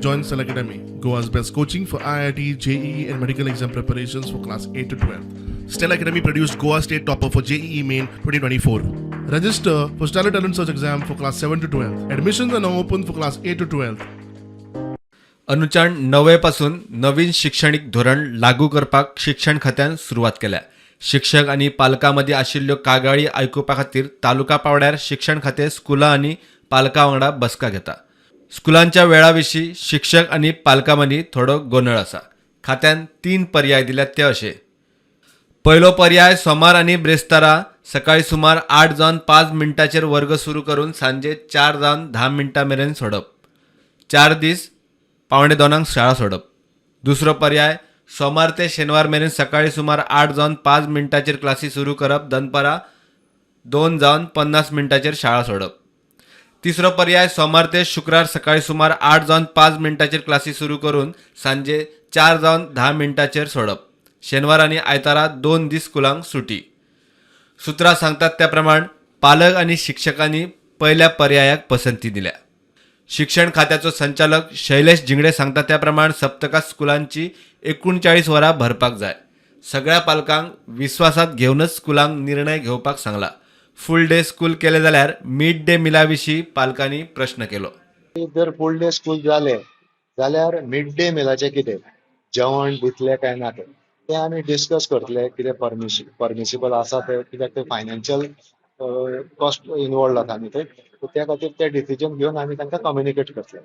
Join Stellar Academy, Goa's best coaching for IIT, JEE, and medical exam preparations for class 8 to 12. Stellar Academy produced Goa State Topper for JEE Main 2024. Register for Stellar Talent Search exam for class 7 to 12. Admissions are now open for class 8 to 12. अनुच्यान णवे पासून नवीन शिक्षणीक धोरण लागू करपाक शिक्षण खात्यान सुरवात केल्या. शिक्षक आनी पालकां मदीं आशिल्ल्यो कागाळी आयकुपा खातीर तालुका पांवड्यार शिक्षण खातें स्कुलां आनी पालकां वांगडा बसका घेता. स्कुलांच्या वेळा विशीं शिक्षक आनी पालकां मदीं थोडो गोंदळ आसा. खात्यान तीन पर्याय दिल्यात ते अशे: पयलो पर्याय, सोमार आनी ब्रेस्तारा सकाळी सुमार 8 जावन 5 मिनटांचेर वर्ग सुरू करून सांजे 4 जावन 10 मिनटां मेरेन सोडप, 4 दीस 1:45क शाळा सोडप. दुसरो पर्याय, सोमार ते शेनवार मेरेन सकाळी सुमार 8 जावन 5 मिनटांचेर क्लासी सुरू करप, दनपारां 2 जावन 50 मिनटांचेर शाळा सोडप. तिसरो पर्याय, सोमार ते शुक्रार सकाळी सुमार 8 जावन 5 मिनटांचेर क्लासी सुरू करून सांजे 4 जावन 10 मिनटांचेर सोडप. शेनवार आनी आयतारा 2 दीस स्कुलांक सुटी. सुत्रां सांगतात त्या प्रमाण पालक आनी शिक्षकांनी पयल्या पर्यायाक पसंती दिल्या. शिक्षण खात्याचो संचालक शैलेश झिंगडे सांगता त्या प्रमाण सप्तकात स्कुलांची 39 वरां भरपाक जाय. सगळ्या पालकांक विस्वासात घेवनच स्कुलांक निर्णय घेवपाक सांगला. फूल डे स्कूल केले जाल्यार मिड डे मिला विशीं पालकांनी प्रश्न केलो. जर फूल डे स्कूल जाले जाल्यार मिड डे मिलाचें कितें, जेवण दितले काय ना, तें तें आमी डिस्कस करतले, कितें परमिसिबल आसा तें, कित्याक ते फायनान्शियल कॉस्ट इनवॉल्ड जाता न्ही ते. सो त्या खातीर ते डिसिजन घेवन आमी तांकां कम्युनिकेट करतले.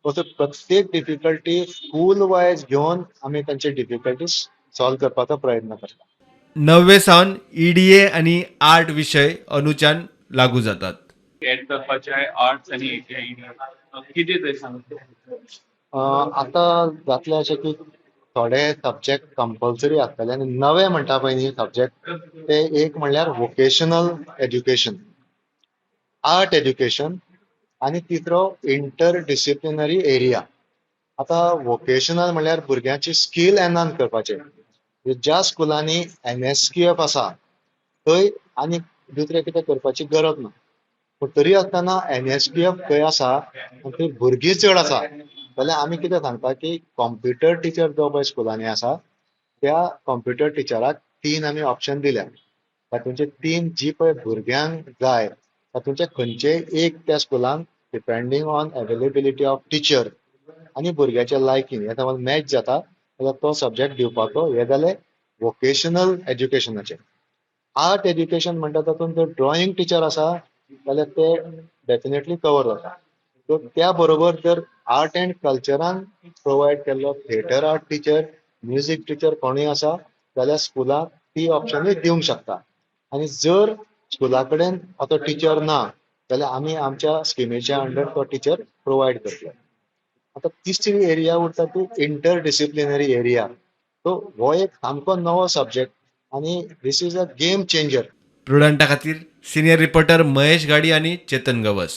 तसो प्रत्येक डिफिकल्टी स्कूल वायज घेवन आमी तांचे डिफिकल्टीज सॉल्व करपाचो प्रयत्न करता. णव्वे सावन ईडीए आनी आर्ट विशय अनुच्यान लागू जातात. एड करपाचे आर्ट्स आनी कितें ते सांग. आतां जातलें अशें की थोडे सब्जेक्ट कंपल्सरी आसतले आनी नवे म्हणटा पळय न्ही सब्जेक्ट, ते एक म्हणल्यार वोकेशनल एज्युकेशन, आर्ट एज्युकेशन आनी तिसरो इंटर डिसिप्लिनरी एरिया. आतां वोकेशनल म्हणल्यार भुरग्यांची स्कील एनहान्स करपाचें. ज्या स्कुलांनी एनएसक्यूएफ आसा थंय आनी दुसरें कितें करपाची गरज ना, पूण तरी आसतना एनएसक्यूएफ खंय आसा आनी थंय भुरगीं चड आसा जाल्यार आमी कितें सांगता की कॉम्प्युटर टिचर जो पळय स्कुलांनी आसा, त्या कॉम्प्युटर टिचराक तीन आमी ऑप्शन दिल्या. तातूंचे तीन जी पळय भुरग्यांक जाय तातूंचे खंयचेय एक त्या स्कुलान, depending on availability of teacher आनी भुरग्याचे लायकींग, हे समज मॅच जाता जाल्यार तो सब्जेक्ट दिवपाचो. हे जालें वोकेशनल एज्युकेशनाचें. आर्ट एज्युकेशन म्हणटा तातूंत जर ड्रॉइंग टिचर आसा जाल्यार ते डेफिनेटली कवर जाता. सो त्या बरोबर जर आर्ट एंड कल्चरान प्रोवायड केल्लो theatre art teacher, music teacher कोणूय आसा जाल्यार स्कुलाक ती ऑप्शनूय दिवंक शकता. आनी जर स्कुला कडेन असो टिचर ना जाल्यार आमी आमच्या स्किमीच्या अंडर तो टिचर प्रोवायड करतले. आतां तिसरी एरिया उरता ती इंटर डिसिप्लिनरी एरिया. सो हो एक सामको नवो सब्जेक्ट आनी this is a game changer. प्रुडंटा खातीर सिनियर रिपोर्टर महेश गाडी आनी चेतन गवस.